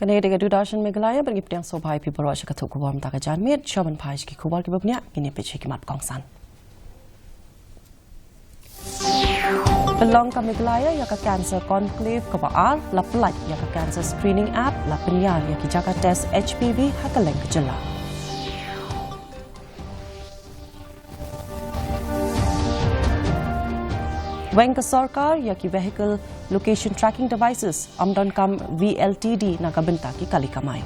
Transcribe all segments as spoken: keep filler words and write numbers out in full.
Kane ka dei ka Doordarshan Meghalaya, bad ngi pdiang sngewbha ïa phi baroh sha ka khubor mynta ka janmiet. Shuwa ban phai sha ki khubor kiba bniah, ngin ïa peit sha ki mat kongsan. Pynlong ka Meghalaya ïa ka Cancer Conclave kaba ar, la pyllait ïa ka Cancer Screening App, la pynïar ïa ki jaka test H P V ha kylleng ka jylla. Weng ka sorkar ïa ki Vehicle Location Tracking Devices, ym donkam V L T D na ka bynta ki kali kamai.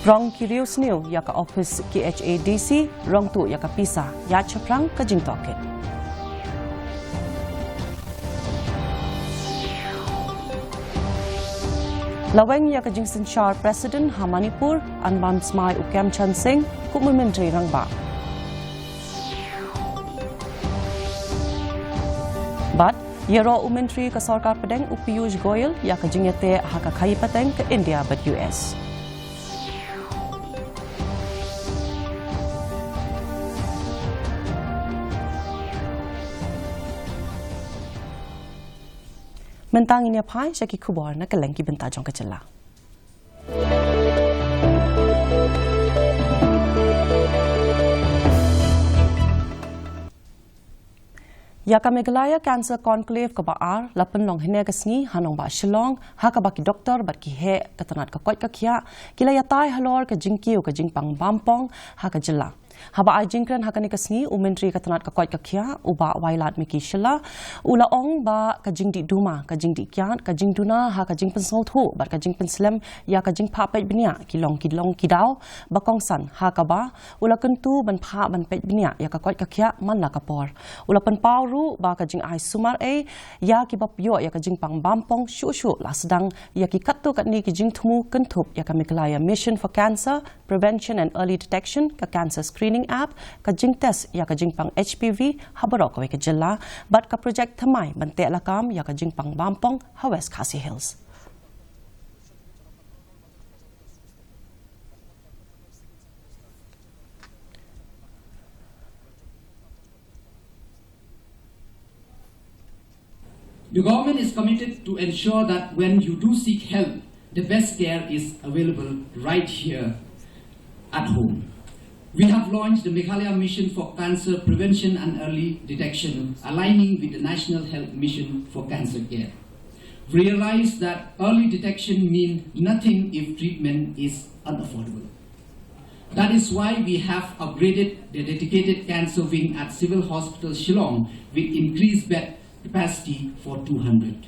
Rong ki riewsniew ïa ka ophis K H A D C, rong tuh ïa ka pisa, ïa shaphrang ka jingtohkit. La weng ïa ka jingsynshar President ha Manipur, yn bam smai u Khemchand Singh kum u Myntri Rangbah. Bad ïaroh u Myntri ka sorkar pdeng u Piyush Goyal ïa ka jingïateh ha ka khaïi pateng ka India bad U S. Mynta ngin ïa phai sha ki khubor na kylleng ki bynta jong ka jylla. Ïa ka Meghalaya Cancer Conclave kaba ar, la pynlong hynne ka sngi ha nongbah Shillong, ha kaba ki doktor bad ki heh ka tnat ka koit ka khiah ki la ïatai halor ka jingkiew ka jingpang bampong ha ka jylla. Haba ai jingkren ha kane ka sngi, u Myntri ka tnat ka koit ka khiah, u Bah Wailadmiki Shylla, u la ong ba ka jingdih duma, ka jingdih kiad, ka jingduna ha ka jingpynsngewthuh bad ka jingpynslem ïa ka jingphah peit bniah ki long ki long ki daw ba kongsan, ha kaba u la kyntu ban phah ban peit bniah ïa ka koit ka khiah man la ka por. U la pynpaw ruh ba ka jingai sumar ei ïa kiba ïoh ïa ka jingpang bampong shuh shuh la sdang ïa ki katto katne ki jingthmu kynthup ïa ka Meghalaya Mission for Cancer Prevention and Early Detection, ka Cancer Screening App, ka jingtest ïa ka jingpang H P V ha baroh kawei ka jylla, bad ka projek thymmai ban teh lakam ïa ka jingpang bampong ha West Khasi Hills. The government is committed to ensure that when you do seek help, the best care is available right here at home. We have launched the Meghalaya Mission for Cancer Prevention and Early Detection, aligning with the National Health Mission for Cancer Care. We realize that early detection means nothing if treatment is unaffordable. That is why we have upgraded the dedicated cancer wing at Civil Hospital Shillong with increased bed capacity for two hundred.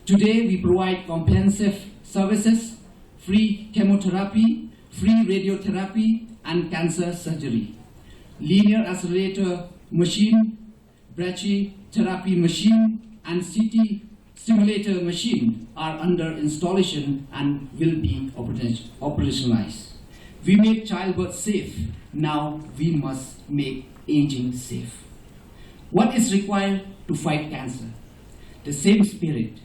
Today, we provide comprehensive services, free chemotherapy, free radiotherapy, and cancer surgery. Linear accelerator machine, brachytherapy machine, and C T stimulator machine are under installation and will be operation-, operationalized. We made childbirth safe. Now we must make aging safe. What is required to fight cancer? The same spirit.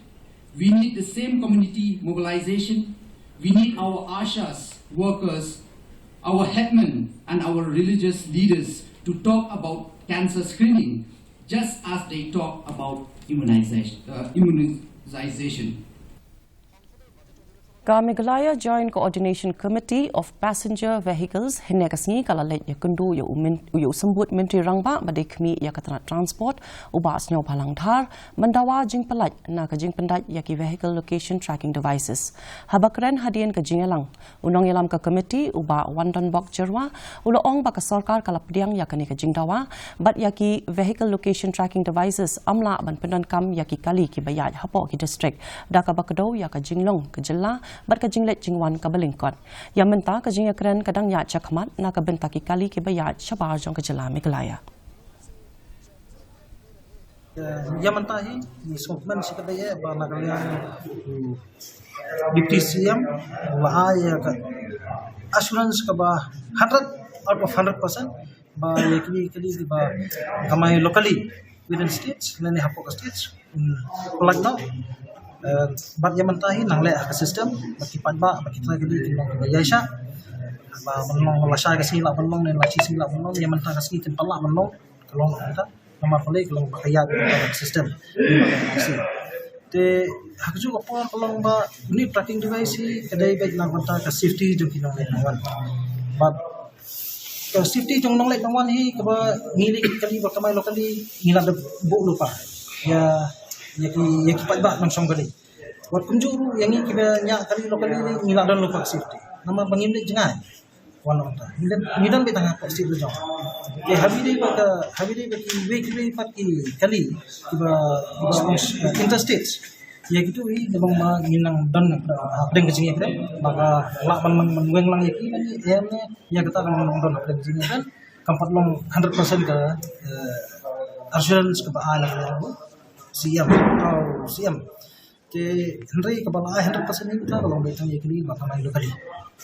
We need the same community mobilization. We need our ASHAs, workers, our headmen, and our religious leaders to talk about cancer screening, just as they talk about immunization, uh, immunization. Ka Meghalaya Joint Coordination Committee of Passenger Vehicles hynne ka sngi ka la leit ïakynduh ïa u myn-, ïa u symbud Myntri Rangbah ba dei khmih ïa ka tnat transport, u Bah Sniawbhalang Dhar, ban dawa jingpyllait na ka jingpyndait ïa ki Vehicle Location Tracking Devices. Haba kren hadien ka jingïalang, u nongïalam ka committee, u Bah Wandonbok Jyrwa, u la ong ba ka sorkar ka la pdiang ïa kane ka jingdawa bad ïa ki Vehicle Location Tracking Devices, ym lah ban pyndonkam ïa ki kali kiba ïaid hapoh ki district, da kaba kdew ïa ka jinglong ka jylla bad ka jingleit jingwan kaba lyngkot. Ïa mynta ka jingïakren ka dang ïaid shakhmat na ka bynta ki kali kiba ïaid shabar jong ka jylla Meghalaya. Ïa mynta hi ngi sngewkmen shikaddei ba na ka liang u Deputy C M u la ai ïa ka assurance kaba hundred out of hundred percent ba ïa kine ki kali kiba thymmai locally within states lane hapoh ka states, mm, pyllait noh. Eh, bad ïa mynta hi nang leh ha ka system ba ki paidbah ba ki trai kali kin long kiba ïaishah, ba ban long lashai ka sngi lah ban long ne lashai sngi lah ban long, ïa mynta ka sngi kin pat lah ban long, ka long mynta. Mar kali ka long ba ka ïa ka system. Te ha ka juh ka por ka long ba uni tracking device hi ka dei beit na ka bynta ka safety jong ki nongleit nongwan. Bad ka safety jong nongleit nongwan hi kaba ngi leit kali ba kamai locally ngi la da buh lypa ïa ïa ki ïa ki paidbah nongshong kali. Wat kumjuh ruh ïa ngi kiba ñiah kali locally ngi la don lypa ka safety. Namar ba ngim leit jngai. Wan ong ta. Ngi don, ngi don beit tang hapoh state la jong. Te ha wi dei ba ka, ha wi dei ba kiwei kiwei pat ki kali kiba, kiba spons-, eh, interstate. Ïa kitu hi ka long ba ngi nang don, eh, hapdeng ka jingïakren ba ka lah ban, ban, ban weng lang ïa ki, ban ïa, ïa kata ka long don hapdeng ka jingïakren. Kam pat long hundred percent ka, eh, assurance kaba ai na ka C M, tau C M. Te hynrei kaba la ai hundred percent hi kata ka long beit tang ïa kali ba kamai locally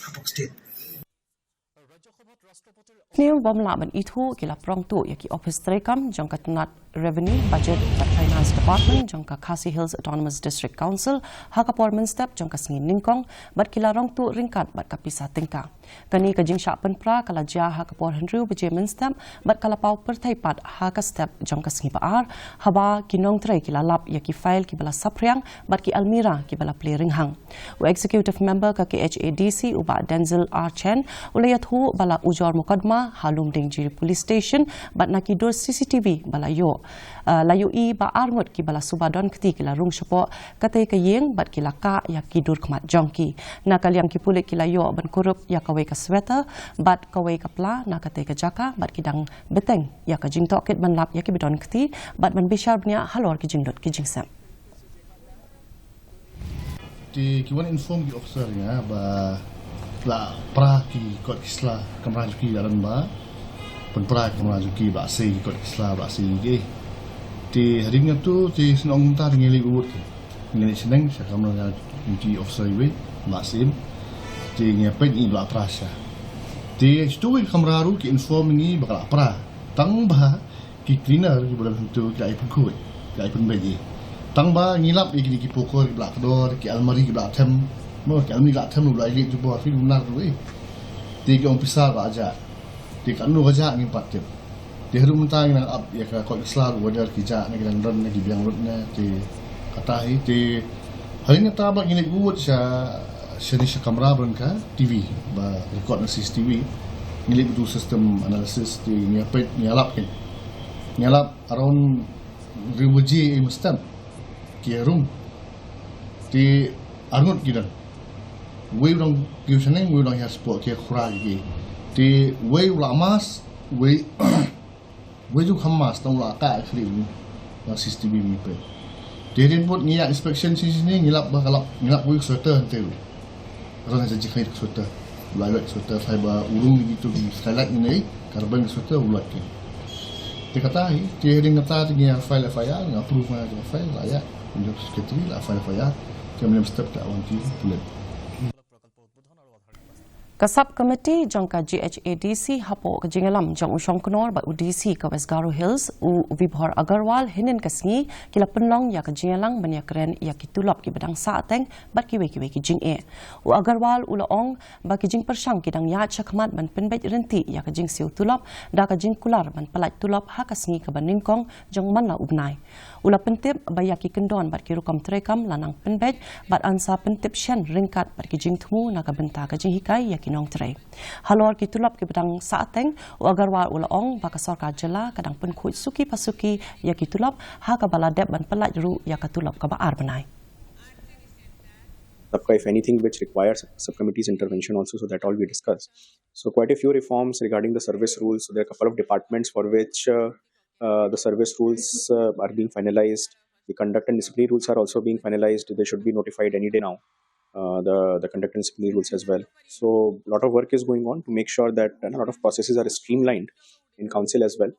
hapoh state. Sniew bym lah ban ithuh ki la prong tuh ïa ki ophis treikam jong ka tnat Revenue, Budget bad Finance Department jong ka Khasi Hills Autonomous District Council ha ka por mynstep jong ka sngi nyngkong bad ki la rong tuh ryngkat bad ka pisa tyngka. Kane ka jingshah pynpra ka la jia ha ka por hynriew baje mynstep bad ka la paw pyrthei pat ha ka step jong ka sngi ba ar haba ki nongtrei ki la lap ïa ki file kiba la saphriang bad ki almira kiba la plie rynghang. U Executive Member ka K H A D C u Bah Denzil R Chen u la ïathuh ba la ujor mukotduma ha Lumdiengjri Police Station bad na ki dur C C T V ba la ïoh, eh, la ïohi ba arngut kiba la suba don kti ki la rung shapoh katei ka ïing bad ki la kah ïa ki dur khmat jong ki. Na ka liang ki pulit ki la ïoh ban kurup ïa kawei ka sweater bad kawei ka pla na katei ka jaka bad ki dang bteng ïa ka jingtohkit ban lap ïa kiba don kti bad ban bishar bniah halor ki jingdut ki jingsep. Te ki wan inform ki officer ïa ba la pra ki kot ki sla kamra jong ki, la don ba pynpra kamra jong ki, ba sei ki kot ki sla, ba sei ki. Te hadien katu te sngewthuh mynta te ngi leit wut ki, ngi leit shneng sha kamra jong ki officer iwei ba sei. Te ngi peit ngi ba la pra sha. Te shitu ki kamra ruh ki inform ngi ba ka la pra, tang ba ki cleaner kiba don hangtu ki la ïa pynkhuid, ki la ïa pynbeit. Tang ba ngi lap ïa kine ki poker kiba la kdor, ki almari kiba la them. Mo, ki almari kiba la them ruh ba la ïa leit jubor, phi, ym nar ruh, eh. Te ki ong pisa ba la jah. Te katno ka jah ngim pat tip. Te haduh mynta ngi nang ap ïa ka kot ki sla ruh whether ki jah ne ki dang don ne ki biang lut ne, te kata hi. Te hadien kata ba ngi leit wut sha, shane sha kamra ba don ka T V ba record na C C T V. Ngi leit do system analysis, te ngi ïa peit, ngi ïa lap kin. Ngi ïa lap around hynriew baje mynstep ki ïa rung. Te arngut ki don. Wei u dang kiew shaneng, wei u dang hiar sport, ki ïa khura ki. Te wei u la mask, wei, wei ju kham mask, tang u la kah khlieh u. Na C C T V ngi peit. Te hadien bad ngi ïa inspection shisha ne, ngi lap ba ka lap, ngi lap wei sweater hangtei ruh. Ran ha jingkhait sweater. U la wet sweater, phi, ba u rung ïa kitu ki skylight ngi ne, ka rben sweater u la ki. Te kata hi, te hadien kata te ngi ïa file F I R, ngi approve ma ka file, la ïa, ngi secretary la file F I R, te mynstep te wan ki pulit. Ka sub committee jong ka G H A D C hapoh ka jingïalam jong u Shongknor bad u D C ka West Garo Hills, u Vibhor Agarwal, hynnin ka sngi ki la pynlong ïa ka jingïalang ban ïakren ïa ki tulop kiba dang sahteng bad kiwei kiwei ki jingeh. U Agarwal u la ong ba ki jingpyrshang ki dang ïaid shakhmat ban pynbeit ryntih ïa ka jingsiew tulop da ka jingkular ban pyllait tulop ha ka sngi kaba nyngkong jong man la u bnai. U la pyntip ba ïa ki kyndon bad ki rukom treikam la nang pynbeit bad yn sa pyntip shen ryngkat bad ki jingthmu na ka bynta ka jinghikai ïa ki nongtrei. Halor ki tulop kiba dang sahteng, u Agarwal u la ong ba ka sorkar jylla ka dang pynkhuid suki pa suki ïa ki tulop, ha kaba la dep ban pyllait ruh ïa ka tulop kaba ar bnai. Sabka, if anything which requires subcommittee's intervention also, so that all we discuss. So quite a few reforms regarding the service rules. So there are a couple of departments for which uh, uh, the service rules uh, are being finalized. The conduct and disciplinary rules are also being finalized. They should be notified any day now. Uh, the, the conduct and disciplinary rules as well. So a lot of work is going on to make sure that, you know, a lot of processes are streamlined in council as well.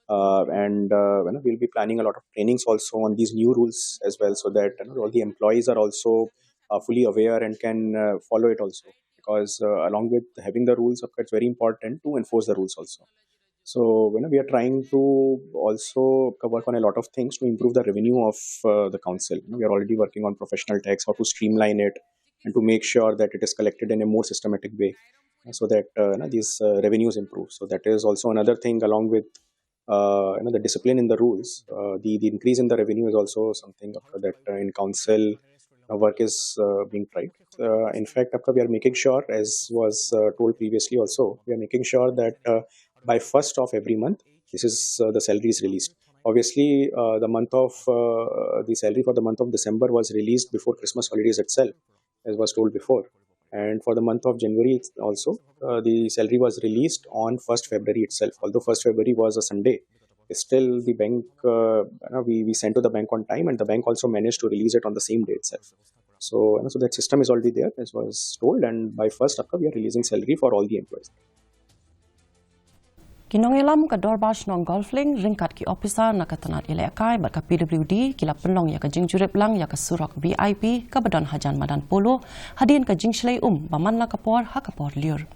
Uh, and uh, you know, we'll be planning a lot of trainings also on these new rules as well, so that, you know, all the employees are also uh, fully aware and can uh, follow it also. Because uh, along with having the rules, of course, it's very important to enforce the rules also. So, you know, we are trying to also work on a lot of things to improve the revenue of uh, the council. You know, we are already working on professional tax, how to streamline it, and to make sure that it is collected in a more systematic way, uh, so that uh, you know, these uh, revenues improve. So that is also another thing, along with uh, you know, the discipline in the rules, uh, the, the increase in the revenue is also something that uh, in council uh, work is uh, being tried. Uh, in fact, Apka, we are making sure, as was uh, told previously also, we are making sure that uh, by first of every month, this is uh, the salary is released. Obviously, uh, the month of uh, the salary for the month of December was released before Christmas holidays itself, as was told before. And for the month of January also, uh, the salary was released on first February itself. Although first February was a Sunday, still the bank, uh, you know, we, we sent to the bank on time, and the bank also managed to release it on the same day itself. So, you know, so that system is already there, as was told, and by first October, we are releasing salary for all the employees. Ki nongïalam ka Dorbar Shnong Golf Link ryngkat ki ophisar na ka tnat ïalehkai bad ka P W D ki la pynlong ïa ka jingjurip lang ïa ka surok V I P kaba don hajan madan Polo hadien ka jingshlei um ba man la ka por ha ka por lyiur.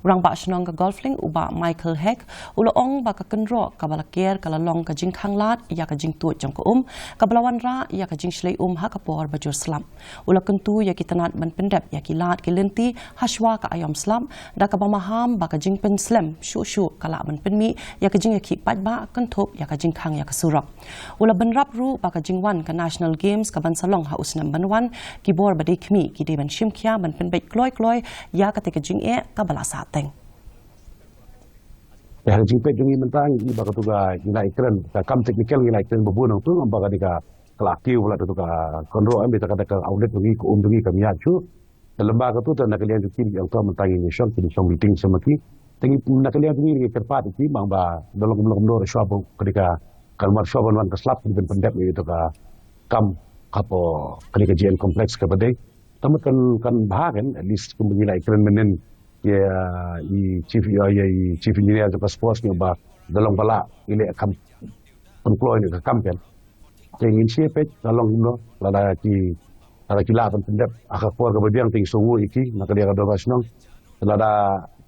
U Rangbah Shnong ka Golf Link u Bah Michael Heck u la ong ba ka kynroh kaba la ker ka la long ka jingkhang lad ïa ka jingtuid jong ka um kaba la wanrah ïa ka jingshlei um ha ka por ba jur slap. U la kyntu ïa ki tnat ban pyndep ïa ki lad ki lynti hashwa ka aiom slap da kaba maham ba ka jingpynslem shuh shuh ka lah ban pynmih ïa ka jingïakhih paidbah kynthup ïa ka jingkhang ïa ka surok. U la bynrap ruh ba ka jingwan ka National Games ka ban sa long ha u snem ban wan, ki bor ba dei khmih ki dei ban shim khia ban pynbeit kloi kloi ïa kata ka jingeh kaba la sah teng. Ïa ka jingpeit jong ngi mynta ngi ba katu ka ngi la ïakren ka kam technical ngi la ïakren ba bun nangtu ba ka dei ka la kiew ba la katu ka kynroh em, bad kata ka outlet jong ngi ka um jong ngi kam ïaid shuh. Te lem bad katu te na ka liang jong ki ong to mynta ngi shong ki shong meeting sama ki. Te ngi na ka liang jong ngi ngi kyrpad ki bang ba da long kumno kumno shuwa ba ka dei ka kan mar shuwa ban wan ka slap ki ban pyndep ïa katu ka kam hapoh ka dei ka G N complex kaba dei. Te mut kan kan bha kan at least kum ba ngi la ïakren mynnin ïa i chief ïa i chief engineer jong ka sports ngi ba da long ba la i leh kam pynkloi ïa ka kam kan. Te ngin sa peit ka long kumno lada ki lada ki lah ban pyndep ha ka por kaba biang te ngi sngewnguh ïa ki na ka liang ka Dorbar Shnong. Lada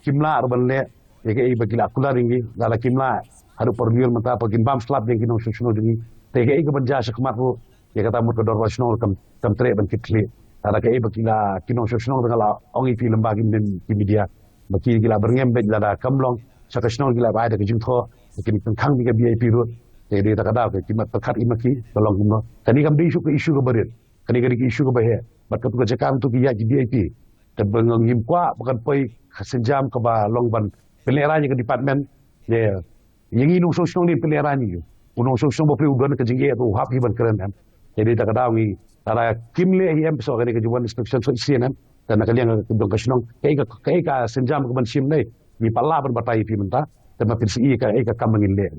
kim lah ruh ban leh ïa kaei ba ki la kular ïa ngi, lada kim lah haduh por lyiur mynta ba kin bam slap ïa ki nongshong shnong jong ngi. Te kaei kaban jia shakhmat ruh ïa kata mut ka Dorbar Shnong ruh kam kam treh ban kit khlieh. Lada kaei ba ki la ki nongshong shnong te nga la ong ïa phi lem bad ki media ba ki ki la byrngem beit lada kam long sha ka shnong ki la bai da ka jingthoh ba kin pynkhang ïa ka V I P ruh. Te dei ta ka daw ki mat pyrkhat ïa ma ki ka long kumno. Kane kam dei issue ka issue kaba rit. Kane ka dei ka issue kaba heh bad katu ka jaka nangtu ki ïaid ki V I P. Te ba ngim kwah ba kan poi ka sienjam kaba long ban pynlehraiñ ïa ka department. Ïa ngi nongshong shnong ne pynlehraiñ ïa u nongshong shnong ba phi u don ka jingeh u hap hi ban kren em. Te dei ta ka daw ngi lada kim leh hi em phi soh kane ka jingwan inspection soh shisien em. Te na ka liang ka dong ka shnong kaei ka kaei ka sienjam ka ban shim ne ngi pat lah ban batai ïa phi mynta. Te ma phin sa ïohi kaei ka kam ba ngin leh.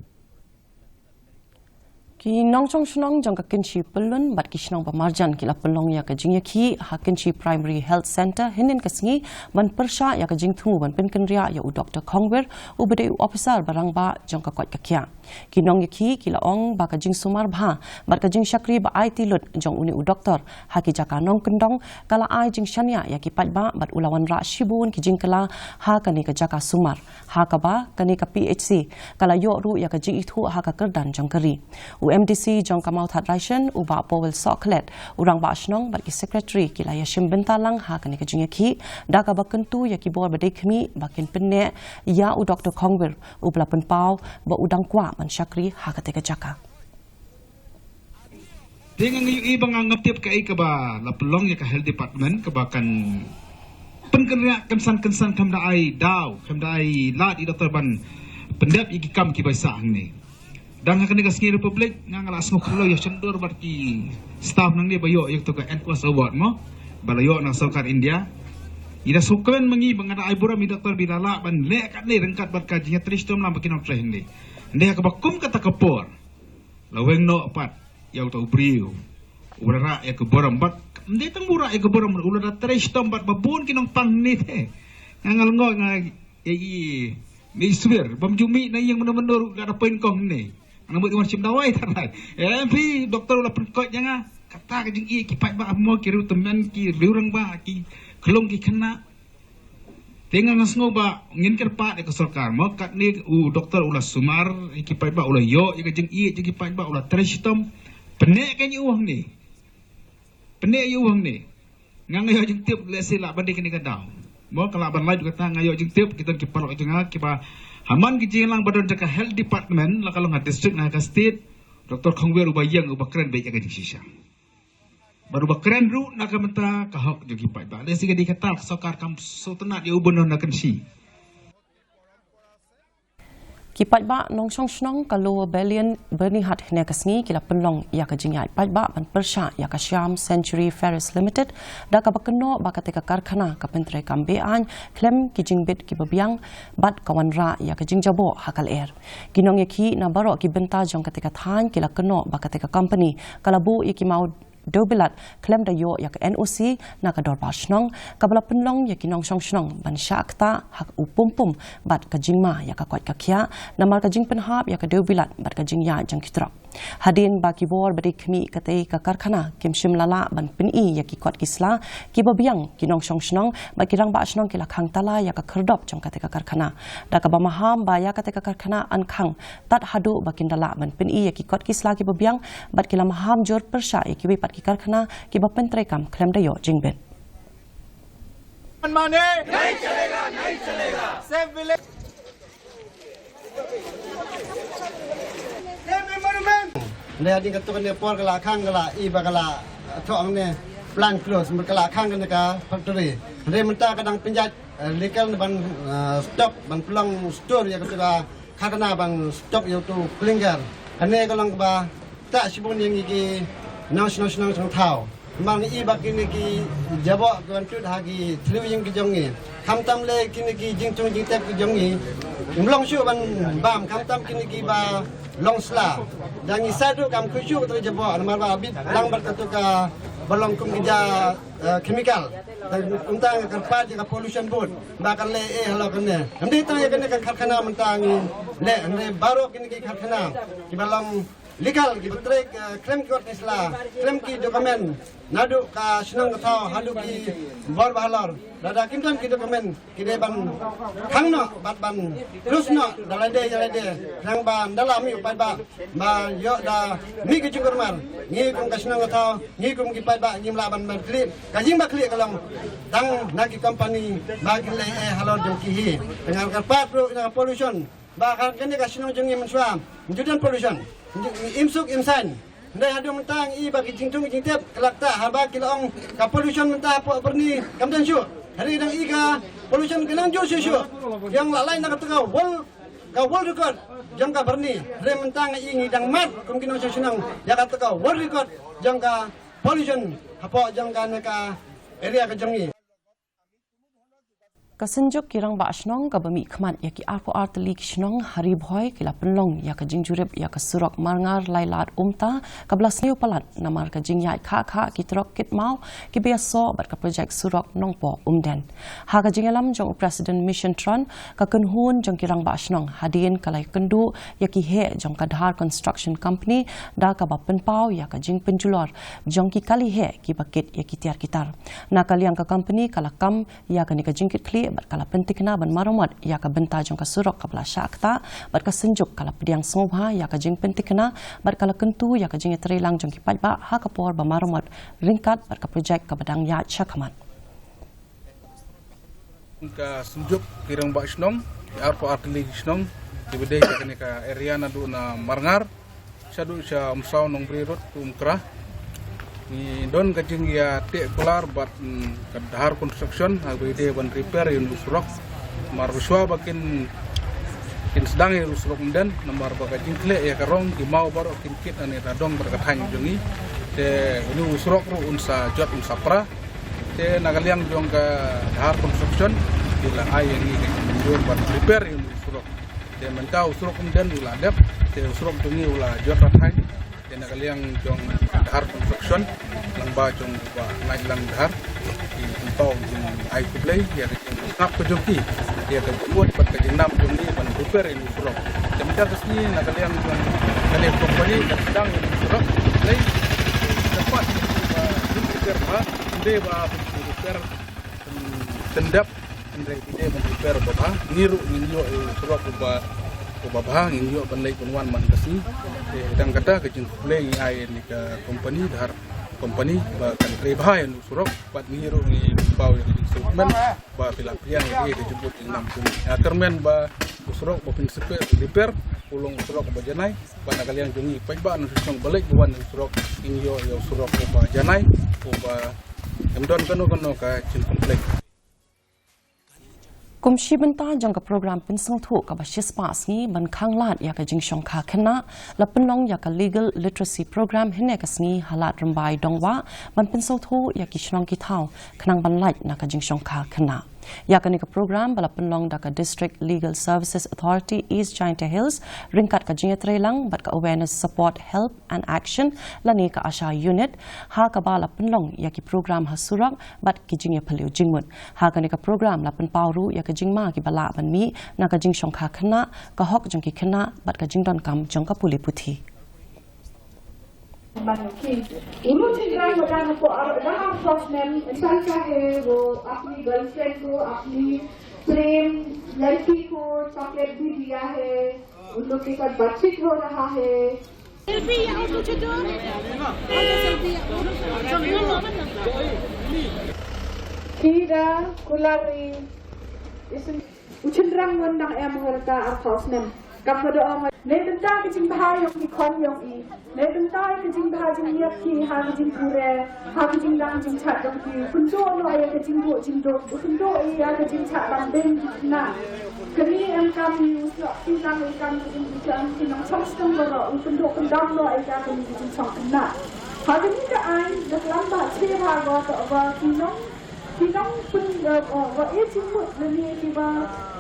Ki nongshong shnong jong ka Kynshi Pyllun bad ki shnong ba marjan ki la pynlong ïa ka jingïakhih ha Kynshi Primary Health Centre hynnin ka sngi ban pyrshah ïa ka jingthmu ban pynkynriah ïa u Doktor Khongwir uba dei u ophisar ba rangbah jong ka koit ka khiah. Ki nongïakhih ki la ong ba ka jingsumar bha bad ka jingshakri ba aiti lut jong une u doktor ha ki jaka nongkyndong ka la ai jingshaniah ïa ki paidbah bad u la wanrah shibun ki jingkylla ha kane ka jaka sumar. Ha kaba kane ka P H C ka la ïoh ruh ïa ka jingithuh ha ka kyrdan jong ka ri. U M D C jong ka Mawthadraishan u Bah Powell Sohkhlet, u rangbah shnong bad ki secretary ki la ïashim bynta lang ha kane ka jingïakhih da kaba kyntu ïa ki bor ba dei khmih ba kin pynneh ïa u Doktor Khongwir uba la pynpaw ba u dang kwah ban shakri ha kata ka jaka. Te nga ïohi ba nga ngam tip kaei kaba la pynlong ïa ka health department kaba kan pynkynriah kynsan kynsan, kam da ai daw, kam da ai lad ïa doktor ban pyndep ïa ki kam kiba sah hangne. Dang ha kane ka sngi Republic nga, nga la sngewkhlo ïa sngewdor bad ki staff nangne ba ïoh ïa kata ka N COSH award mo ba la ïoh na sorkar India. Ngi da sngewkmen ma ngi ba nga da ai burom ïa doktor ba i la lah ban leh katne ryngkat bad ka jingïatrei shitom lang ba ki nongtrei hangne. Hynrei ha kaba kum kata ka por la weng noh pat ïa uta u briew uba la rah ïa ka burom bad ym dei tang ba u rah ïa ka burom, u la da trei shitom bad ba bun ki nongpang ne te. Nga nga lyngngoh nga ïa i mei swer bym ju mih na ïing mynno mynno ruh la da poi nyngkong ne. Nga mut i wan shim dawai tharai. Em phi doktor u la pynkoit ïa nga. Kata ka jingïeit ki paidbah mo, ki riew tymmen, ki riew rangbah, ki khlung ki khynnah. Te nga nga sngew ba ngin kyrpad ïa ka sorkar mo, katne u doktor u la sumar ïa ki paidbah, u la ïoh ïa ka jingïeit ïa ki paidbah, u la trei shitom. Pynneh kein ïa u hangne. Pynneh ïa u hangne. Nga nga ïoh jingtip lehse lah ban dei kane ka daw. Mo ka lah ban lait kata nga ïoh jingtip kita ki paralok jong nga kiba ha man ki jingïalang ba don jong ka health department la ka long ha district na ka state, Doctor Khongwer uba ïeng uba kren beit ïa ka jingshisha. Bad uba kren ruh na ka bynta ka hok jong ki paidbah. Lehse ka dei kata ka sorkar kam sngewtynnat ïa u ban don na ka kynshi. Ki paidbah nongshong shnong ka Lower Ballian Byrnihat hynne ka sngi ki la pynlong ïa ka jingïaid paidbah ban pyrshah ïa ka Shyam Century Ferries Limited da kaba kynnoh ba katei ka karkhana ka pyntreikam be-aiñ khlem ki jingbit kiba biang bad ka wanrah ïa ka jingjaboh ha ka lyer. Ki nongïakhih na baroh ki bynta jong katei ka thaiñ ki la kynnoh ba katei ka company ka la buh ïa ki maw dewbilat khlem da ïoh ïa ka N O C na ka dorbar shnong kaba la pynlong ïa ki nongshong shnong ban shah ktah ha u pum pum bad ka jingma ïa ka koit ka khiah namar ka jingpynhap ïa ka dewbilat bad ka jingïaid jong ki trok. Hadien ba ki bor ba dei khmih katei ka karkhana kim shym la lah ban pyni ïa ki kot ki sla kiba biang, ki nongshong shnong bad ki rangbah shnong ki la khang tala ïa ka khyrdop jong katei ka karkhana da kaba maham ba ïa katei ka karkhana yn khang tad haduh ba kin da lah ban pyni ïa ki kot ki sla kiba biang bad ki la maham jur pyrshah ïa kiwei pat ki karkhana kiba pyntreikam khlem da ïoh jingbit. Money नहीं चलेगा, नहीं चलेगा। Save village। Save environment। Hynrei hadien katto katne por ka la khang ka la i ba ka la thoh hangne plant close, mut ka la khang kane ka factory. Hynrei mynta ka dang pynjah, eh, legal ban, eh, stock, ban pynlong store ïa katto ka karkhana ban stock ïa uto u clinker. Kane ka long kaba ktah shibun ïa ngi ki nongshong shnong shnong thaw. Namar ngi i ba kine ki jaboh ki wan tut ha ki thliew ïing ki jong ngi. Khamtam lei kine ki jingthung jingtep ki jong ngi. Ngim long shuh ban bam, khamtam kine kiba long sla. Da ngi sait ruh kam khuid shuh katto ka jaboh namar ba bit lang bad katto kaba long kum ki ja, eh, chemical. Da kumta nga kyrpad ïa ka pollution board ba kan leh eh halor kane. Hynrei tang ïa kane ka karkhana mynta ngi leh, hynrei baroh kine ki karkhana kiba long legal kiba trei, eh, khlem ki kot ki sla, khlem ki document, naduh ka shnong ka thaw haduh ki bor ba halor. Lada kim don ki document ki dei ban khang noh bad ban close noh da lade da lade. Khnang ba ynda la mih u paidbah ba ïoh da mih ki jingkulmar, ngi kum ka shnong ka thaw, ngi kum ki paidbah ngim lah ban ban khlieh. Ka jingbat khlieh ka long tang na ki company ba ki leh eh halor jong ki hi. Te nga kyrpad ruh na ka pollution ba ka kane ka shnong jong ngi mynshuwa ngi ju don pollution, ngi im suk im saiñ. Hynrei haduh mynta ngi i ba ki jingthung ki jingtep ka la ktah haba ki la ong ka pollution mynta hapoh Byrni kam don shuh. Hynrei dang i ka pollution ka nang jur shuh shuh. Ïa nga la lait na kata ka world, ka world record jong ka Byrni. Hynrei mynta ngi i ngi dang mad kum ki nongshong shnong ïa kata ka world record jong ka pollution hapoh jong kane ka area ka jong ngi. Ka Synjuk ki Rangbah Shnong kaba mihkhmat ïa ki arphew ar tylli ki shnong ha Ri Bhoi ki la pynlong ïa ka jingjurip ïa ka surok Marngar Lailad Umta kaba la sniew palat namar ka jingïaid khah khah ki trok kit maw kiba ïasoh bad ka projek surok Nongpoh Umden. Ha ka jingïalam jong u President Mission Tron, ka kynhun jong ki Rangbah Shnong hadien ka la ïakynduh ïa ki heh jong ka Dhar Construction Company da kaba pynpaw ïa ka jingpynjulor jong ki kali heh kiba kit ïa ki tiar ki tar. Na ka liang ka company ka la kam ïa kane ka jingkitkhlieh bad ka la pynthikna ban maramot ïa ka bynta jong ka surok kaba la shah ktah bad ka Synjuk ka la pdiang sngewbha ïa ka jingpynthikna bad ka la kyntu ïa ka jingïatreilang jong ki paidbah ha ka por ba maramot ryngkat bad ka projek kaba dang ïaid shakhmat. Ka Synjuk ki Rangbah Shnong ki arphew ar tylli ki shnong kiba dei ha kane ka area naduh na Marngar shaduh sha Umsaw Nongbri Road to Umkra. Ngi don ka jingïateh kular bad, mm, ka Dhar Construction ha kaba ïadei ban repair ïa u surok. Namar ba shuwa ba kin, kin sdang ïa u surok Umden namar ba ka jingkhleh ïa ka rong ki maw baroh kin kit na ne ta dong bad ka thaiñ jong ngi. Te u surok ruh un sa jot un sa pra. Te na ka liang jong ka Dhar Construction ki la ai ïa ngi ka jingmynjur ban repair ïa u surok. Te mynta u surok Umden u la dep, te u surok jong ngi u la jot ra thaiñ. Te na ka liang jong Dhar Construction, lyngba jong u Bah Ngailang Dhar, ki pynpaw jong ai khublei ïa ka jingïasngap ka jong ki ïa ka jingmut bad ka jingnam jong ngi ban repair ïa u surok. Te mynta ka sngi na ka liang jong kane ka company ka sdang ïa u surok, lei ka pat ba repair ba, ynda ba repair tyndep, hynrei ki dei ban repair uba bha. Ngi ruh ngin ïoh ïa u surok uba, uba bha, ngin ïoh ban leit ban wan man ka sngi. Te dang kata ka jingkhublei ngi ai ïa ka company Dhar Company ba kan trei bha ïa u surok, bad ngi ruh ngi paw ïa ka jingkyrmen ba phi la pdiang ïa ka jingmut jingmam. Nga kyrmen ba u surok ba phin shu repair u long u surok ba janai, bad na ka liang jong ngi paidbah na shnong Balej ba wan u surok, ngin ïoh ïa u surok ba janai, ba ym don kano kano ka jingkonflikt. Kum shi bynta jong ka program pynsngewthuh kaba shispah sngi ban khanglad ïa ka jingshongkha khynnah, la pynlong ïa ka Legal Literacy Program hynne ka sngi ha Lad Rymbai Dongwah, ban pynsngewthuh ïa ki shnong ki thaw khnang ban lait na ka jingshongkha khynnah. Ïa kane ka program ba la pynlong da ka District Legal Services Authority East Jaintia Hills ryngkat ka jingïatreilang bad ka Awareness Support Help and Action lane ka ASHA Unit, ha kaba la pynlong ïa ki program ha surok bad ki jingïaphylliew jingmut. Ha kane ka program la pynpaw ruh ïa ka jingma kiba lah ban mih na ka jingshongkha khynnah, ka hok jong ki khynnah bad ka jingdonkam jong ka pule puthi. प्रेम लड़की को चॉकलेट भी दिया है, उन लोग के साथ बातचीत हो रहा है। Kira kulari isin uchinrang wan dang em horta arphaw snem. Kam da ong ne bynta ka jingbha ïong ki khon ïong i. Ne bynta ka jingbha jingïap ki ha ka jingpure, ha ka jingdang jingchat jong ki. Pynduh noh ïa ka jingduh jingduh. Pynduh ïa ka jingchat ban beng ki khynnah. Kane em kam i u slok ki lang i kam ka jingbichang ki nongchong stem baroh. U pynduh pyndam noh ïa ka kane ka jingchong khynnah. Ha kane ka aiñ da klam ba che bha go to ba ki nong Ki nong pyn, eh, eh, wa e jingmut lane kiba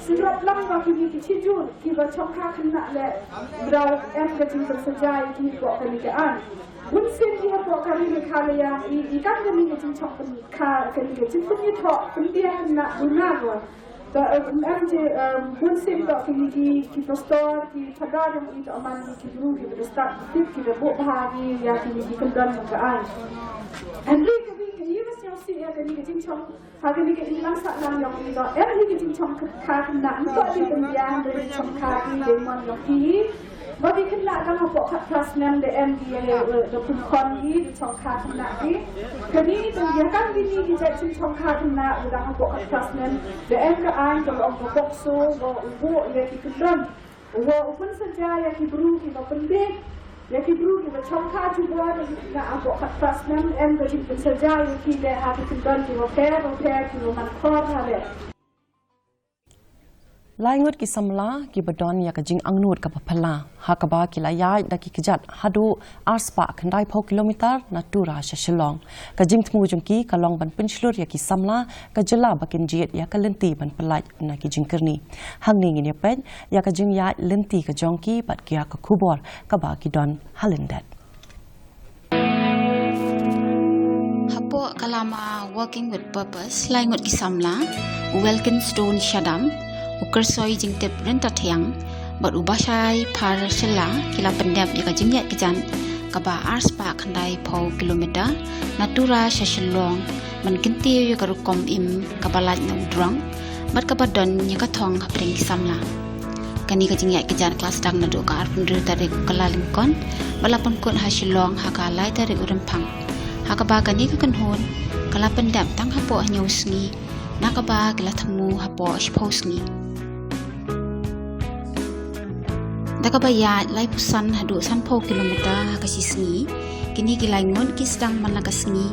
sngewlap lang ba kine ki shijur kiba chongkha khynnah leh mraw em ka jingpynsaja ïa ki hapoh kane ka aiñ. Bun sien ki hapoh ka ri Meghalaya i, i kam kane ka jingchong pyn, ka, kane ka jingpynïathoh pynbiang khynnah duna wa. Ba, eh, em je, eh, bun sien toh kine ki, ki pastor, ki phadar jong i toh man ki, ki bru kiba da stad tip kiba buh bha ki ïa kine ki kyndon jong ka aiñ. Hynrei ka ri ka ïa ka sngewsih ïa kane ka jingchong Ha kane ka imlang sahlang ïong i to em hi ka jingchongkha khynnah, ym toh dei pynbiang dei jingchongkha ki dei mon ïong i. Ba ki khynnah tang hapoh khatphra snem dei em ki ïa, eh, da pynkhon ki dei chongkha khynnah ki. Kane dei ïa kane ki jait jingchongkha khynnah ba dang hapoh khatphra snem dei em ka aiñ ka long ka POCSO ba u buh ïa ki kyndon. Wa u pynsaja ïa ki bru kiba pynbeit, ïa ki bru kiba chongkha jubor, na hapoh khatphra snem em ka jingpynsaja ïa ki leh ha ki kyndon kiba pher bapher kiba man khor ha leh. Lai ngut ki samla kiba don ïa ka jingangnud kaba phylla, ha kaba ki la ïaid da ki kjat haduh arspah khyndaiphew kilometer na Tura sha Shillong. Ka jingthmu jong ki ka long ban pynshlur ïa ki samla ka jylla ba kin jied ïa ka lynti ban pyllait na ki jingkyrni. Hangne ngin ïa peit ïa ka jingïaid lynti ka jong ki bad ïa ka khubor kaba ki don ha lyndet. Hapoh ka lama Walking with Purpose, lai ngut ki samla, u Welkinstone Shadam, u Kyrsoi Jingtip Ryntathiang, bad u Bashai Phar Shylla ki la pyndep ïa ka jingïaid kjat kaba arspah khyndaiphew kilometer na Tura sha Shillong ban kyntiew ïa ka rukom im kaba lait na u drong bad kaba don ïa ka thong hapdeng ki samla. Kane ka jingïaid kjat ka la sdang naduh ka arphew hynriew tarik u Kyllalyngkot bad la pynkut ha Shillong ha ka lai tarik u Rymphang, ha kaba kane ka kynhun ka la pyndep tang hapoh hynñiew sngi, na kaba ki la thmu hapoh shiphew sngi. Da kaba ïaid laiphew san haduh sanphew kilometer ha ka shi sngi, kine ki lai ngut ki sdang man la ka sngi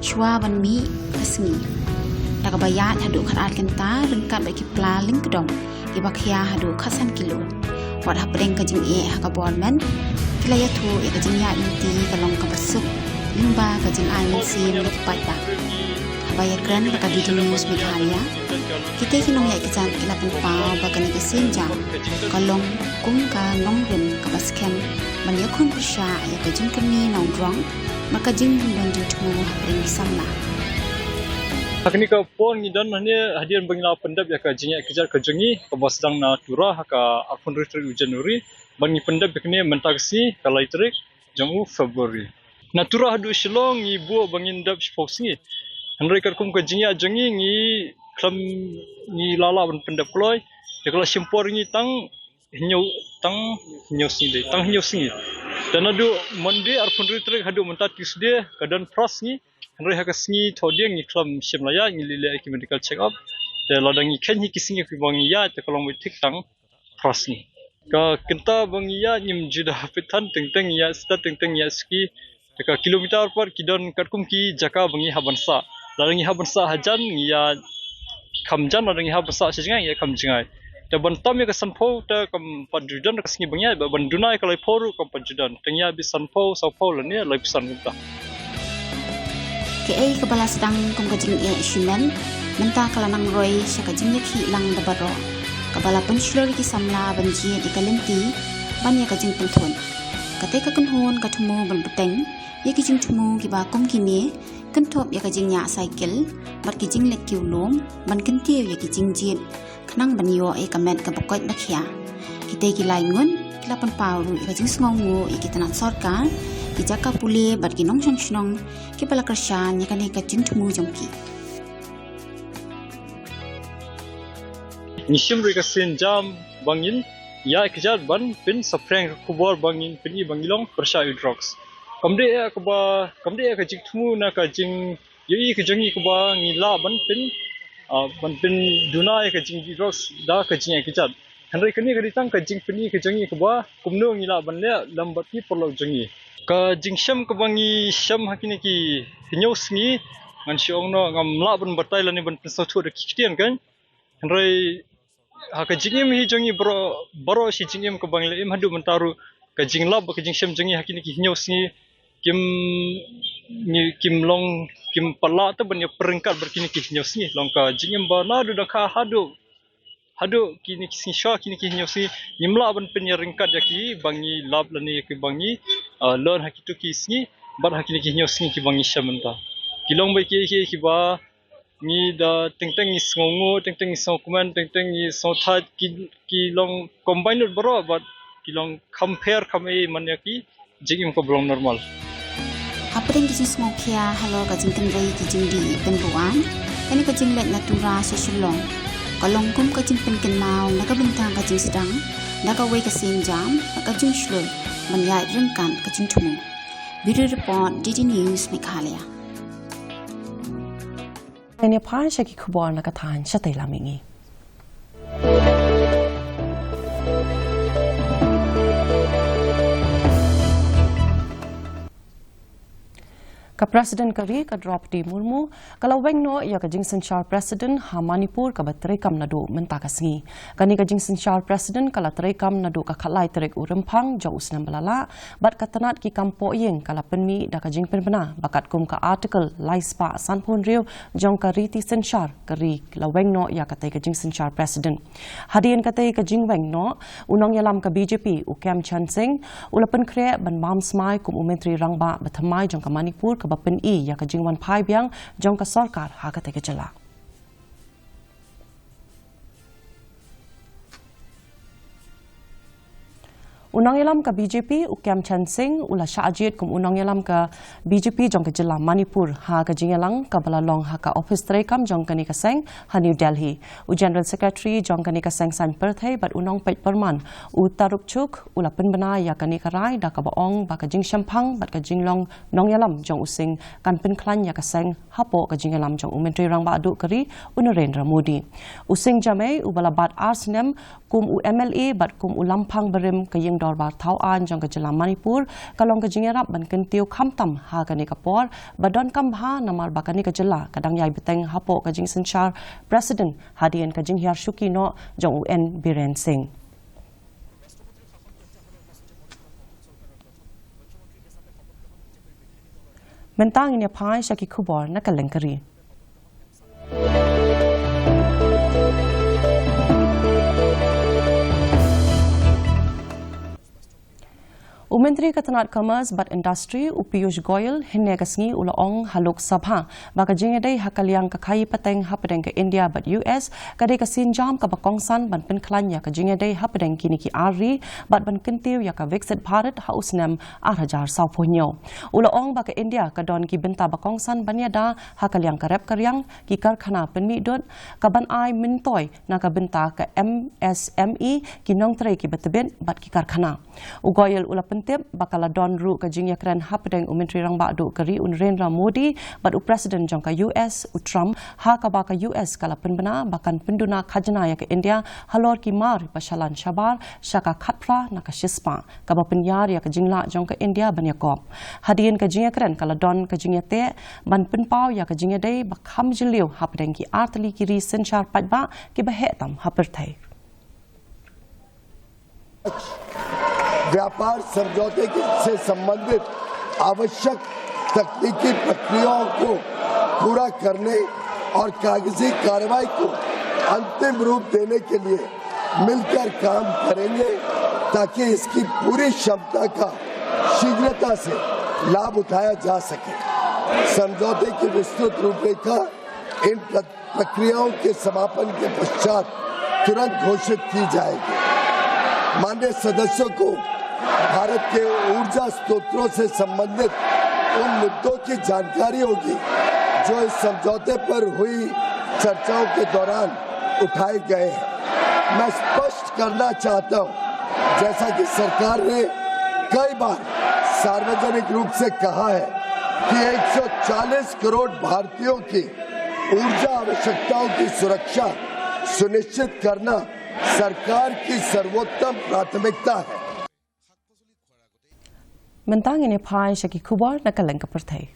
shuwa ban mih ka sngi. Da kaba ïaid haduh khatar kynta ryngkat bad ki pla lyngkdom kiba khia haduh khatsan kilo. Wat hapdeng ka jingeh ha ka bor met, ki la ïathuh ïa ka jingïaid lynti ka long kaba suk lyngba ka jingai mynsiem ïa ki paidbah. Haba ïakren bad ka D D News Meghalaya, kita ki nongïaid kjat ki la pynpaw ba kane ka sienjam ka long kum ka nongrim kaba skhem ban ïakhun pyrshah ïa ka jingkyrni na u drong bad ka jingdon jingthmu hapdeng ki samla. Ha kane ka por ngi don hangne hadien ba ngi la pyndep ïa ka jingïaid kjat ka jong ngi kaba sdang na Tura ha ka arphew hynriew tarik u January, bad ngi pyndep ïa kane mynta ka sngi ka lai tarik jong u February. Na Tura haduh Shillong ngi buh ba ngin dep shiphew sngi. Hynrei katkum ka jingïaid jong ngi, ngi khlem, ngi la lah ban pyndep kloi. Te ka la shim por ngi tang hynñiew, tang hynñiew sngi dei, tang hynñiew sngi. Te naduh Monday arphew hynriew tarik haduh mynta Tuesday ka don phra sngi. Hynrei ha ka sngi Thohdieng ngi khlem shim la ïaid, ngi leit leh ïa ki medical check up. Te lada ngi kheiñ hi ki sngi kiba ngi ïaid te ka long beit thik tang phra sngi. Ka kynta ba ngi ïaid ngim ju da peit than, teng teng ngi ïaid stad, teng teng ngi ïaid ski. Te ka kilometer pat ki don katkum ki jaka ba ngi hap ban sah. Lada ngi hap ban sah hajan ngi ïaid kham jan, lada ngi hap ban sah sha jngai ngi ïaid kham jngai. Te ban tam ïa ka sanphew te kam pat ju don ka sngi ba ngi ïaid, bad ban duna ïa ka laiphew ruh kam pat ju don. Te ngi ïaid beit sanphew, sawphew lane laiphew san kumta. Kaei kaba la sdang kum ka jingeh shimet mynta ka la nang roi sha ka jingïakhih lang da baroh, kaba la pynshlur ïa ki samla ban jied ïa ka lynti ban ïa ka jingpynthut. Katei ka kynhun ka thmu ban bteng ïa ki jingthmu kiba kum kine, kynthup ïa ka jingñiah cycle bad ki jingleit kiew lum ban kyntiew ïa ki jingjied khnang ban ïoh ïa ka met kaba koit ba khia. Kitei ki lai ngut ki la pynpaw ruh ïa ka jingsngewnguh ïa ki tnat sorkar, ki jaka pule bad ki nongshong shnong kiba la kyrshan ïa kane ka jingthmu jong ki. Ngi shim ruh ïa ka sienjam ba ngin ïaid kjat ban pynsaphriang ka khubor ba ngin pyni ba ngi long pyrshah ïa drugs. Kam dei ïa kaba, kam dei ïa ka jingthmu na ka jing ïohi ka jong ngi kaba ngi lah ban pyn, ah, ban pynduna ïa ka jingdih drugs da ka jingïaid kjat. Hynrei kane ka dei tang ka jingpyni ka jong ngi kaba kumno ngi lah ban leh lem bad ki paralok jong ngi. Ka jingshem kaba ngi shem ha kine ki hynñiew sngi, ngan shu ong noh ngam lah ban batai lane ban pynsngewthuh da ki ktien kan. Hynrei ha ka jingim hi jong ngi baroh, baroh shi jingim kaba ngi la im haduh mynta ruh, ka jinglap bad ka jingshem jong ngi ha kine ki hynñiew sngi kim, ngi kim long, kim pat lah te ban ïa pynryngkat bad kine ki hynñiew sngi. Long ka jingim ba naduh dang kha haduh, haduh kine ki sngi sha kine ki hynñiew sngi ngim lah ban pynïaryngkat ïa kiba ngi lap lane ïa kiba ngi, ah, learn ha kito ki sngi bad ha kine ki hynñiew sngi kiba ngi shem mynta. Ki long beit kiei kiei kiba ngi da teng teng ngi sngewnguh, teng teng ngi sngewkmen, teng teng ngi sngewthait, ki, ki long combine lut baroh bad ki long kham pher kham ei man ïa ki jingim kaba long normal. Hapdeng ki jingsngewkhia halor ka jingkynrei ki jingdih pynbuaid, kane ka jingleit na Tura sha Shillong ka long kum ka jingpynkynmaw na ka bynta ka jingsdang da kawei ka sienjam bad ka jingshlur ban ïaid ryngkat ka jingthmu. Bureau Report, D D News, Meghalaya. Ngin ïa phai sha ki khubor na ka thaiñ shatei lam mihngi. Ka President ka ri ka Droupadi Murmu ka la weng noh ïa ka jingsynshar President ha Manipur kaba treikam naduh mynta ka sngi. Kane ka jingsynshar President ka la treikam naduh ka khatlai tarik u Rymphang jong u snem ba la lah, bad ka tnat ki kam pohïing ka la pynmih da ka jingpynbna ba katkum ka Article lai spah sanphew hynriew jong ka riti synshar ka ri la weng noh ïa katei ka jingsynshar President. Hadien katei ka jingweng noh, u nongïalam ka B J P u Khemchand Singh u la pynkhreh ban bam smai kum u Myntri Rangbah bathymmai jong ka Manipur kaba pyni ïa ka jingwan phai biang jong ka sorkar ha katei ka jylla. U nongïalam ka B J P u Khemchand Singh u la shah jied kum u nongïalam ka B J P jong ka jylla Manipur ha ka jingïalang kaba la long ha ka ophis treikam jong kane ka seng ha New Delhi. U General Secretary jong kane ka seng saiñ pyrthei bad u nongpeit pyrman u Tarup Chugh u la pynbna ïa kane ka rai da kaba ong ba ka jingshemphang bad ka jinglong nongïalam jong u Singh kan pynkhlaiñ ïa ka seng hapoh ka jingïalam jong u Myntri Rangbah duh ka ri u Narendra Modi. U Singh Jamei uba la bat ar snem kum u M L A bad kum u lamphang barim ka ïing dorbar thaw aiñ jong ka jylla Manipur ka long ka jingïarap ban kyntiew khamtam ha kane ka por ba donkam bha namar ba kane ka jylla ka dang ïai bteng hapoh ka jingsynshar President hadien ka jinghiar shuki noh jong u N Biren Singh. Mynta ngin ïa phai sha ki khubor na kylleng ka ri. U Myntri ka tnat Commerce bad Industry u Piyush Goyal hynne ka sngi u la ong ha Lok Sabha ba ka jingïadei ha ka liang ka khaïi pateng hapdeng ka India bad U S ka dei ka sienjam kaba kongsan ban pynkhlaiñ ïa ka jingïadei hapdeng kine ki ar ri bad ban kyntiew ïa ka Viksit Bharat ha u snem ar hajar sawphew hynñiew. U la ong ba ka India ka don ki bynta ba kongsan ban ïada ha ka liang ka rep ka riang, ki karkhana pynmih dud, ka ban ai myntoi na ka bynta ka M S M E, ki nongtrei kiba tbit bad ki karkhana. U Goyal u la pyn Tip ba ka la don ruh ka jingïakren hapdeng u Myntri Rangbah Duh ka ri u Narendra Modi bad u President jong ka U S u Trump, ha kaba ka U S ka la pynbna ba kan pynduna khajna ïa ka India halor ki mar ba shalan shabar sha ka khatphra na ka shispah, kaba pynïar ïa ka jinglah jong ka India ban ïakop. Hadien ka jingïakren ka la don ka jingïateh ban pynpaw ïa ka jingïadei ba kham jylliew hapdeng ki artylli ki ri synshar paidbah kiba heh tam ha pyrthei. व्यापार समझौते के, से संबंधित आवश्यक तकनीकी प्रक्रियाओं को पूरा करने और कागजी कार्रवाई को अंतिम रूप देने के लिए मिलकर काम करेंगे, ताकि इसकी पूरी क्षमता का शीघ्रता से लाभ उठाया जा सके। समझौते की विस्तृत रूपरेखा इन प्र- प्रक्रियाओं के समापन के पश्चात तुरंत घोषित की जाएगी। माननीय सदस्यों को भारत के ऊर्जा स्रोतों से संबंधित उन मुद्दों की जानकारी होगी, जो इस समझौते पर हुई चर्चाओं के दौरान उठाए गए हैं। मैं स्पष्ट करना चाहता हूं, जैसा कि सरकार ने कई बार सार्वजनिक रूप से कहा है कि एक सौ चालीस करोड़ भारतीयों की ऊर्जा आवश्यकताओं की सुरक्षा सुनिश्चित करना सरकार की सर्वोत्तम प्राथमिकता है। Mynta ngin ïa phai sha ki khubor na ka lyngkha pyrthei.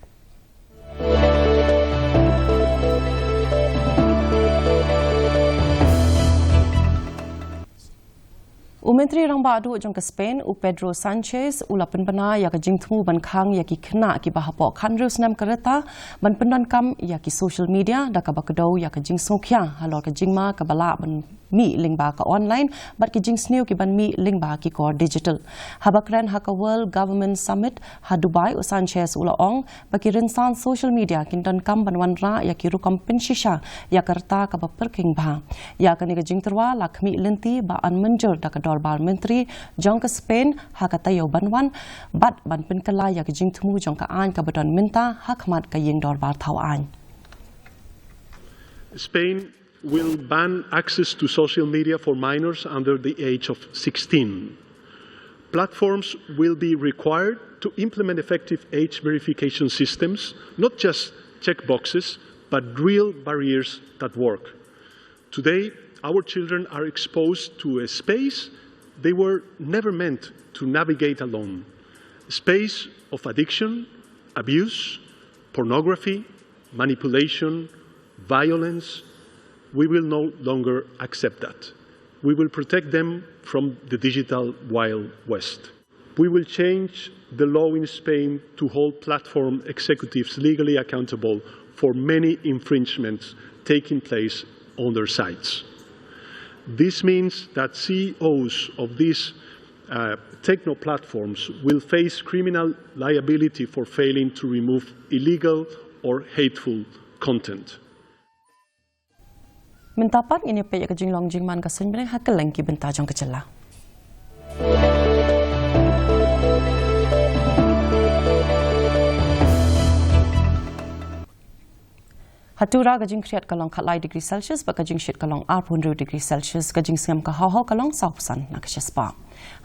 U Myntri Rangbah Duh jong ka Spain, u Pedro Sanchez, u la pynbna ïa ka jingthmu ban khang ïa ki khynnah kiba hapoh khathynriew snem ka rta ban pyndonkam ïa ki social media da kaba kdew ïa ka jingsngewkhia halor ka jingma kaba lah ban mih lyngba ka online bad ki jingsniew kiban mih lyngba ki kor digital. Haba kren ha ka World Government Summit ha Dubai, u Sanchez u la ong ba ki rynsan social media kin donkam ban wanrah ïa ki rukom pynshisha ïa ka rta kaba pyrkhing bha. Ïa kane ka jingtyrwa la khmih lynti ba yn mynjur da ka Dorbar Myntri jong ka Spain ha ka taïew ban wan bad ban pynkylla ïa ka jingthmu jong ka aiñ kaba don mynta ha khmat ka Ïingdorbar Thawaiñ. Spain will ban access to social media for minors under the age of sixteen. Platforms will be required to implement effective age verification systems, not just checkboxes, but real barriers that work. Today, our children are exposed to a space they were never meant to navigate alone, a space of addiction, abuse, pornography, manipulation, violence. We will no longer accept that. We will protect them from the digital Wild West. We will change the law in Spain to hold platform executives legally accountable for many infringements taking place on their sites. This means that C E Os of these uh, techno platforms will face criminal liability for failing to remove illegal or hateful content. Mynta pat ngin ïa peit ïa ka jinglong jingman ka suiñ bneng ha kylleng ki bynta jong ka jylla. Ha Tura ka jingkhriat ka long khatlai degree Celsius bad ka jingshit ka long arphew hynriew degree Celsius, ka jingsngem ka haw haw ka long sawphew san na ka shispah.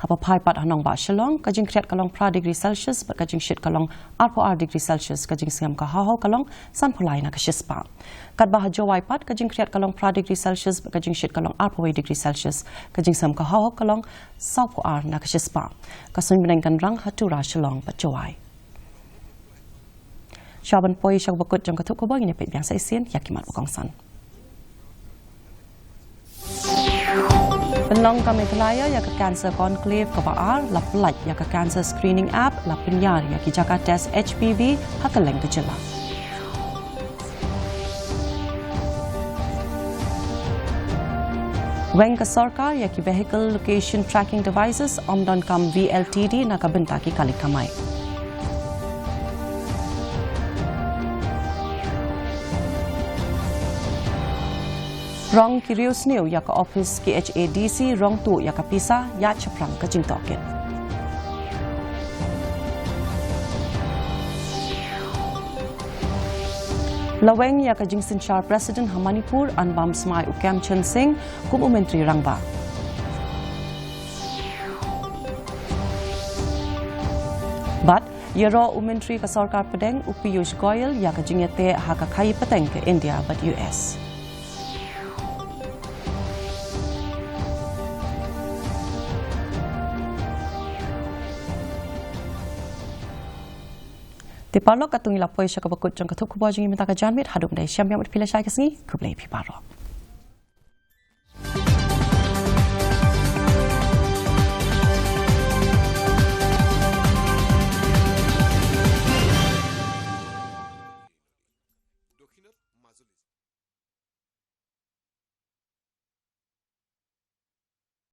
Haba phai pat ha nongbah Shillong, ka jingkhriat ka long phra degree Celsius bad ka jingshit ka long arphew ar degree Celsius, ka jingsngem ka haw haw ka long sanphew lai na ka shispah. Katba ha Jowai pat, ka jingkhriat ka long phra degree Celsius bad ka jingshit ka long arphew wei degree Celsius, ka jingsngem ka haw haw ka long sawphew ar na ka shispah. Ka suiñ bneng kan rang ha Tura, Shillong bad Jowai. Shuwa ban poi sha kaba kut jong ka thup khubor, ngin ïa peit biang sa shisien ïa ki mat ba kongsan. Pynlong ka Meghalaya ïa ka Cancer Conclave kaba ar, la pyllait ïa ka Cancer Screening App, la pynïar ïa ki jaka test H P V ha kylleng ka jylla. Weng ka sorkar ïa ki Vehicle Location Tracking Devices, ym donkam V L T D na ka bynta ki kali kamai. Rong ki riewsniew ïa ka ophis K H A D C, rong tuh ïa ka pisa ïaid shaphrang ka jingtohkit. La weng ïa ka jingsynshar President ha Manipur, yn bam smai u Khemchand Singh kum u Myntri Rangbah. Ïaroh u Myntri ka Sorkar Pdeng u Piyush Goyal ïa ka jingïateh ha ka khaii pateng ka India bad U S. Te paralok, katto ngi la poi sha kaba kut jong ka thup khubor jong ngi mynta ka janmiet. Haduh ban ïashem ïa ka met phi lashai ka sngi, khublei phi paralok.